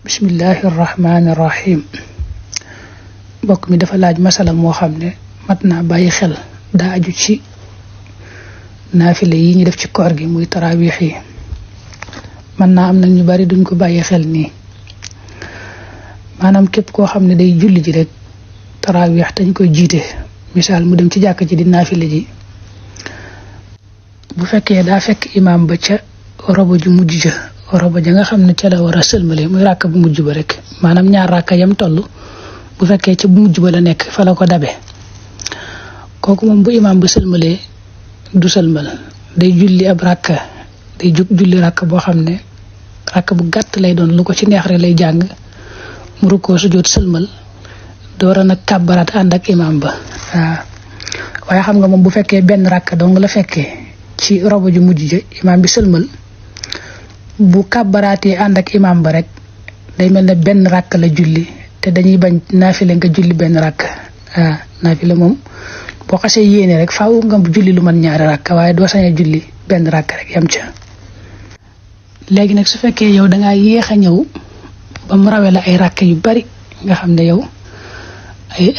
bismillahir rahmanir rahim bokk mi dafa laaj masala moo xam ne mat naa bàyyi xel daa aju ci naafile yi ñu def ci koor gi muy tarawih yi man naa am nag ñu bari duñ ko bàyyi xel nii maanaam képp koo xam ne day julli ji rek tarawih dañ koy jiite misaal mu dem ci jàkk ji di naafile ji bu fekkee daa fekk imam ba ca robo ju mujj ja robo ja nga xam ne ca la war a sëlmale muy ràkk bu mujj ba rek maanaam ñaar ràkka yam toll bu fekkee ca bu mujj ba la nekk fa la ko dabe kooku moom bu imam ba sëlmalee du sëlmal day julli ab ràkka day jóg julli ràkk boo xam ne ràkk bu gàtt lay doon lu ko ci neex rek lay jàng mu rukkoo sujjóot sëlmal doora nag kàbbaraat ànd ak imam ba waaye xam nga moom bu fekkee benn ràkk dong la fekkee ci robo ju mujj ja imam bi sëlmal bu kàbbaraatee ànd ak imam ba rek day mel ne benn ràkk la julli te dañuy bañ naafile nga julli benn ràkk naafile moom boo xasee yéene rek faaw nga julli lu man ñaari ràkk waaye doo sañ a julli benn ràkk rek yam ca léegi nag su fekkee yow dangaa yéex a ñëw ba mu rawe la ay ràkk yu bari nga xam ne yow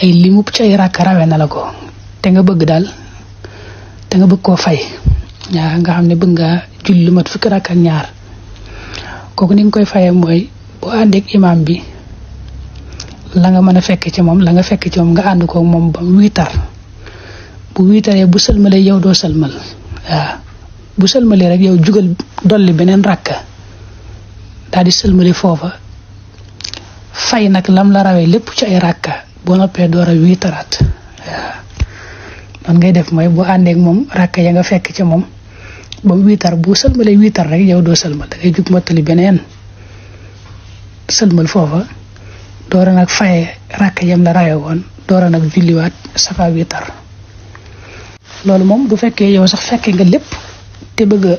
ay limub ci ay ràkk rawe na la ko te nga bëgg koo fay nga xam ne bëgg nga julli lu mat fukki ràkk ak ñaar kooku ni nga koy fayee mooy boo àndeek imam bi la nga mën a fekk ci moom nga ànd ko moom ba mu wiitar bu wiitaree bu sëlmalee yow doo sëlmal bu sëlmalee rek yow jugal dolli beneen ràkk daal di sëlmale foofa fay nag lam la rawee lépp ci ay ràkk boo noppee door a wiitaraat noonu ngay def mooy boo àndeek moom ràkk ya nga fekk ci moom ba mu wiitar bu sëlmalee wiitar rek yow doo sëlmal da ngay jug mottali beneen sëlmal foofa doora nag faye ràkk yam la rawe woon doora nag julliwaat safa wiitar loolu moom bu fekkee yow sax fekke nga lépp te bëgg a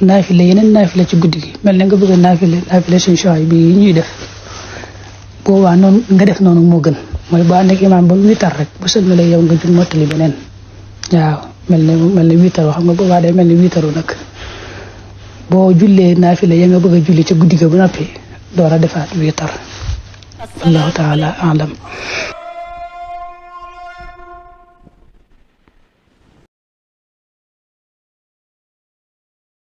naafile yeneen naafile ci guddi gi mel ne nga bëgg a naafile suñu choix bi yi ñuy def boobaa noonu nga def noonu moo gën mooy boo ànd ak imaam ba wiitar rek bu sëlmalee yow nga jug mottali beneen mel ne wiitar xam nga boobaa day mel ne wiitaru nag boo jullee naafile ya nga bëgg a julli ca guddi ga ba noppi door a defaat wiitar allahu taala alam